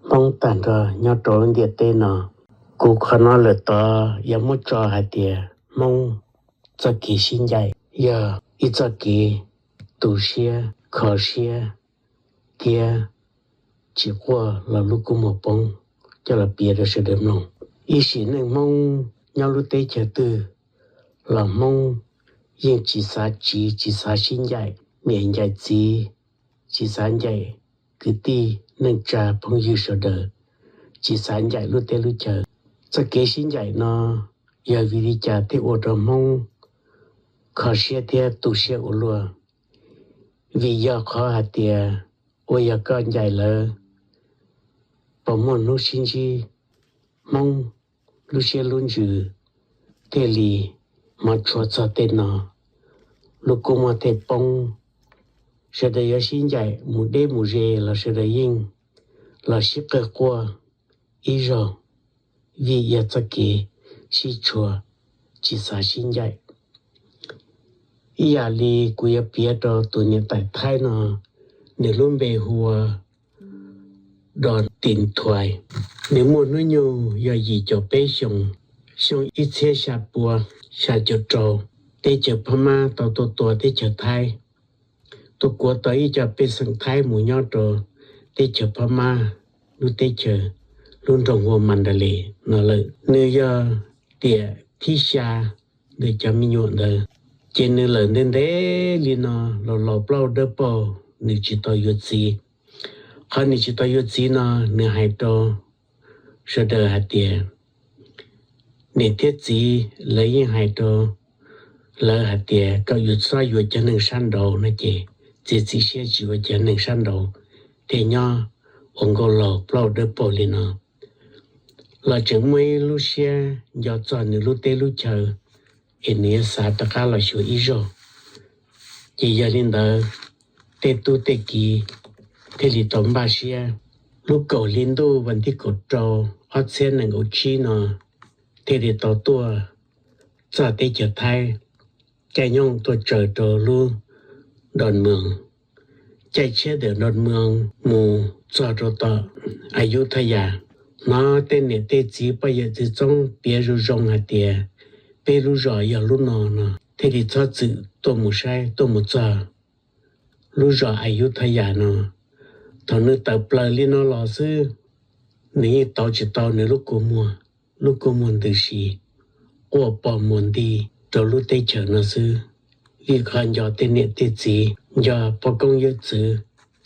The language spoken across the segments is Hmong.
Hmoob tag nrho nyob rau lub ntiaj teb no. Kuv qhov no lawm tod yog muab tso hais tias Hmoob txoj kev sib ncaim yog ib txoj kev tu siab, kho siab thiab tsis quaj los lub kua muag poob, coj los piav rau sawv daws mloog. Ib sim neej Hmoob nyob lub teb chaws twg los Hmoob yeej tsis xav tsiv, tsis xav sib ncaim niam ncaim txiv, tsis xav ncaim kwv tij neej tsa phooj ywg sawv daws, tsis xav ncaim lub teb lub chaw. Txoj kev sib ncaim no yog vim li cas thiaj ua rau Hmoob kho siab thiab tu siab ua luaj? Vim yog qhov hais tias uas yog koj ncaim lawv, puas muaj hnub sib ntsib? Hmoob lub siab lub ntsws thiaj li hmov tshua txog tej no, lub kua muag thiaj poob. Sawv daws yuav sib ncaim mus deb mus ze los sawv daws yeej los sib qawg quaj ib zaug, vim yog txoj kev sib tshua, tsis xav sib ncaim. Ib yam li kuv yuav piav rau tus niam tais Thaib no, nws lub npe hu ua Dos Tin Thuais. Nws muaj hnub nyoog yog yim caum peb xyoos, xyoo ib txhiab xya pua xya caum rau, teb chaws Phab Mab tau tuaj tua teb chaws Thaib, tuaj kuav tau ib co pej xeem Thaib mus nyob rau teb chaws Phab Mab, lub teb chaws, lub nroog hu ua Mandalay no lawm. Nws yog tiam thib xya ntawm cov me nyuam ntawd, ces nws lawm ntev ntev li no, los laus plaub dawb paug, nws tsis tau yuav txiv. Qhov nws tsis tau yuav txiv no, nws hais rau sawv daws hais tias, niam thiab txiv lawv yeej hais rau lawv hais tias kom yus txhob yuav cov neeg sab nraud no ces, txiav txim siab tsis yuav cov neeg sab nraud, thiaj nyob ua nkauj laus plaub dawb paug li no. Los tseem muaj ib lub siab nco txog nws lub teb lub chaw, es nws yuav xav rov qab los xyuas ib zaug. Ces yog li ntawd, tej tub tej kiv thiaj li tau npaj siab, lub kaum hli ntuj vas thib kaum rau ob txhiab nees nkaum tsib no, thiaj li tau tuaj txog teb chaws Thaib, caij nyooj tuaj tsaws rau lub Ntoos Moos, caij tsheb ntawm Ntoos Moos mus txog rau tom Ayutthaya. Hnov tej niam tej txiv poj yawm txwv txoob piav zoo zoo hais tias peb lub zos yog lub no no, thiaj li txhob txwm tuaj mus saib, tuaj mus txog lub zos Ayutthaya no. Thaum nws tawm plaws li no los xwb, nws yeej tau tsis tau nws lub kua muag, lub kua muag ntws si, quaj pog muag nti rau lub teb chaws no xwb. Vim qhov nco tej niam tej txiv, nco poj koob yawm txwv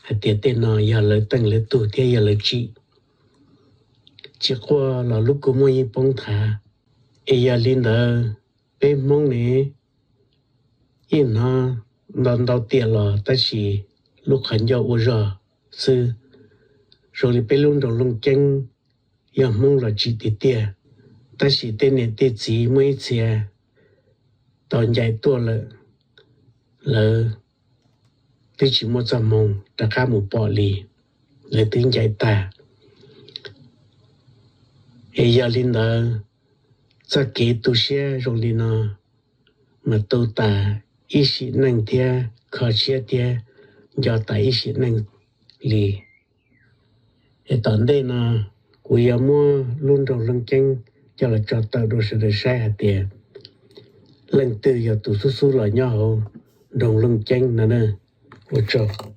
hais tias tej no yog lawv teej lawv tug thiab yog lawv tsim. Tsis quaj los lub kua muag yeej poob thav. Es yog li ntawd, peb Hmoob ne, yeej hnov ntau ntau tiam los tab sis lub qhov ncauj ua zog xwb. Zoo li peb lub nroog Looj Ceeb yog Hmoob los tsim tiag tiag, tab sis tej niam tej txiv muaj ib txhia tau ncaim tuaj lawm, lawv twb tsis muaj txoj hmoo rov qab mus pom li, lawv twb ncaim tag. Es yog li ntawd, txoj kev tu siab zoo li no mas tu tas ib sim neej thiab kho siab thiab nco tas ib sim neej li. Es tom ntej no kuv yuav muab lub nroog Looj Ceeb coj los tso tawm rau sawv daws saib hais tias leej twg yog tus xub xub los nyob hauv nroog Looj Ceeb no na. Ua tsaug.